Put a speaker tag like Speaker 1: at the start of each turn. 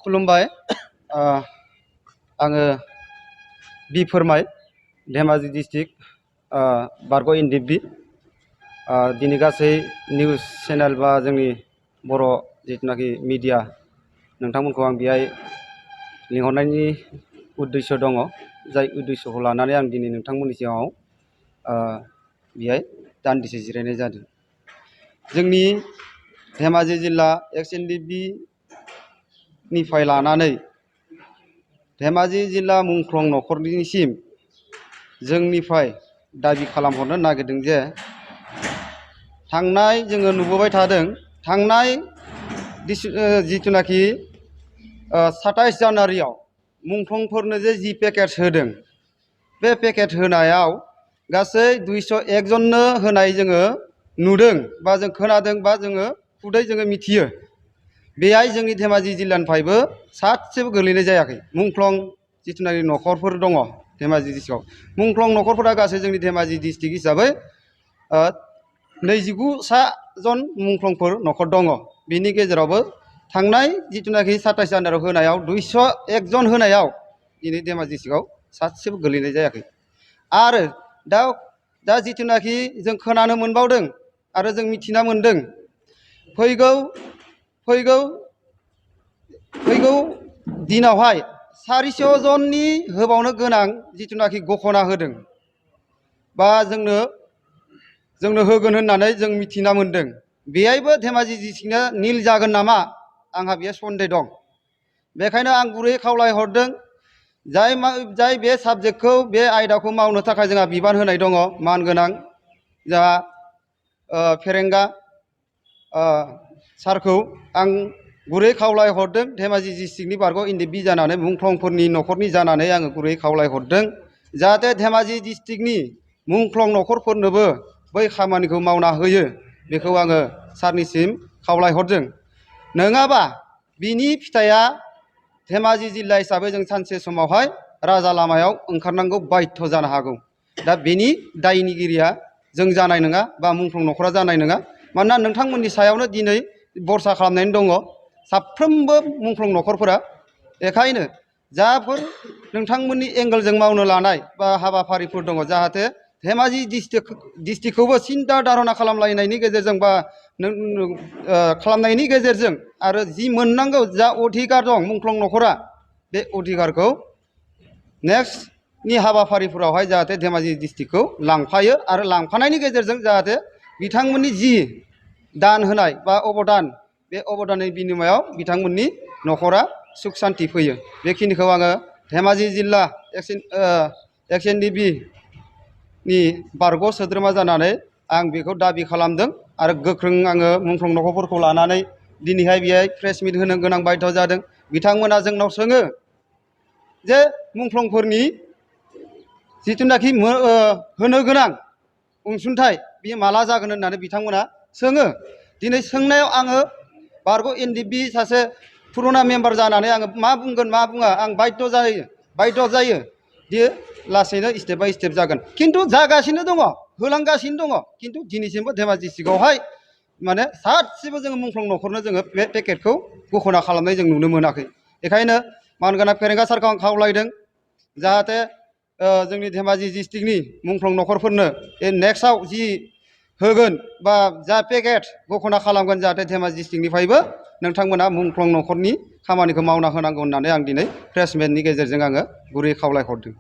Speaker 1: खुलुमबाय। आङो बि फोरमाय धेमाजि डिस्ट्रिक्ट बारग' एनडिएफबि दिनै गासै निउस चेनेल बा जोंनि बर' जिथुनाखि मिडिया नोंथांमोनखौ आं बेहाय लिंहरनायनि उद्देश्य दङ। जाय उद्देश्यखौ लानानै आं दिनै नोंथांमोननि सिगाङाव बेहाय दान्दिसे जिरायनाय जादों। जोंनि धेमाजि जिल्ला एक्स एनडिएफबि निफ्राय लानानै धेमाजि जिल्ला मुंख्लं न'खरनिसिम जोंनिफ्राय दाबि खालामहरनो नागिरदों जे थांनाय जोङो नुबोबाय थादों, थांनाय जिथुनाखि 27 जानुवारियाव मुंख्लंफोरनो जे पेकेज होदों, बे पेकेज होनायाव गासै 201 जननो होनाय जोङो नुदों बा जों खोनादों बा जोङो खुदै जोङो मिथियो। बेहाय जोंनि धेमाजि जिल्लानिफ्रायबो सासेबो गोलैनाय जायाखै। मुंख्लं जिथुनाखि न'खरफोर दङ धेमाजि डिस्ट्रिक्टआव, मुंख्लं न'खरफोरा गासै जोंनि धेमाजि डिस्ट्रिक्ट हिसाबै 29 जन मुंख्लंफोर न'खर दङ। बिनि गेजेरावबो थांनाय जिथुनाखि 27 जानुवारियाव होनायाव 201 जन होनायाव दिनै धेमाजि डिस्ट्रिक्टआव सासेबो गोलैनाय जायाखै। आरो दा जिथुनाखि जों खोनानो मोनबावदों आरो जों मिथिना मोनदों, फैगौ दिनावहाय 400 जननि होबावनो गोनां जिथुनाखि घोषणा होदों बा जोंनो होगोन होननानै जों मिथिना मोनदों। बेहायबो धेमाजि डिस्ट्रिक्टआ निल जागोन नामा, आंहा बेयो सन्देह दं। बेखायनो आं गुरैयै खावलायहरदों, जाय बे साबजेक्टखौ, बे आयदाखौ मावनो थाखाय जोंहा बिबान होनाय दङ मानगोनां जोंहा फेरेंगा सारखौ आं गुरै खावलायहरदों। धेमाजि डिस्ट्रिक्टनि बारग' एनडिएफबि जानानै मुंख्लंफोरनि न'खरनि जानानै आङो गुरै खावलायहरदों, जाहाथे धेमाजि डिस्ट्रिक्टनि मुंख्लं न'खरफोरनोबो बै खामानिखौ मावना होयो। बेखौ आङो सारनिसिम खावलायहरदों। नङाबा बिनि फिथाइया धेमाजि जिल्ला हिसाबै जों सानसे समावहाय राजा लामायाव ओंखारनांगौ बाध्य जानो हागौ। दा बेनि दायनिगिरिया जों जानाय नङा बा मुंख्लं न'खरा जानाय नङा। मानोना नोंथांमोननि सायावनो दिनै भरसा खालामनानै दङ साफ्रोमबो मुंख्लं न'खरफोरा। बेखायनो जाफोर नोंथांमोननि एंगेलजों मावनो लानाय बा हाबाफारिफोर दङ, जाहाथे धेमाजि डिस्ट्रिक्टखौबो सिन्था धारना खालामलायनायनि गेजेरजों बा खालामनायनि गेजेरजों आरो जि मोननांगौ जा अधिकार दं मुंख्लं न'खरा, बे अधिकारखौ नेक्स्टनि हाबाफारिफोरावहाय जाहाथे धेमाजि डिस्ट्रिक्टखौ लांफायो आरो लांफानायनि गेजेरजों जाहाथे बिथांमोननि जि दान होनाय बा अबदान, बे अबदाननि बिनिमयाव बिथांमोननि न'खरा सुख सान्ति फैयो। बेखिनिखौ आङो धेमाजि जिल्ला एक्स एनडिएफबि नि बारग' सोद्रोमा जानानै आं बेखौ दाबि खालामदों। आरो गोख्रों आङो मुंख्लं न'खरफोरखौ लानानै दिनैहाय बेहाय प्रेस मिट होनो गोनां बाध्य जादों। बिथांमोना जोंनाव सोङो जे मुंख्लंफोरनि जिथुनाखि होनो गोनां अनसुंथाइ बेयो माला जागोन होननानै बिथांमोना सोङो। दिनै सोंनायाव आङो बारग' एनडिएफबि सासे पुरुना मेम्बार जानानै आङो मा बुंगोन मा बुङा आं बाध्य जायो। बियो लासैनो स्टेप बाय स्टेप जागोन, खिन्थु जागासिनो दङ, होलांगासिनो दङ। खिन्थु दिनैसिमबो धेमाजि डिस्ट्रिक्टआवहाय माने सासेबो जोङो मुंख्लं न'खरनो जोङो बे पेकेटखौ घोषणा खालामनाय जों नुनो मोनाखै। बेखायनो मानगोनां फेरेंगा सारखौ आं खावलायदों, जाहाथे जोंनि धेमाजि डिस्ट्रिक्टनि मुंख्लं न'खरफोरनो नेक्स्टआव जि होगोन बा जा पेकेट घोषणा खालामगोन, जाहाथे धेमाजि डिस्ट्रिक्टनिफ्रायबो नोंथांमोना मुंख्लं न'खरनि खामानिखौ मावना होनांगौ होननानै आं दिनै प्रेस मिटनि गेजेरजों आङो गुरै खावलायहरदों।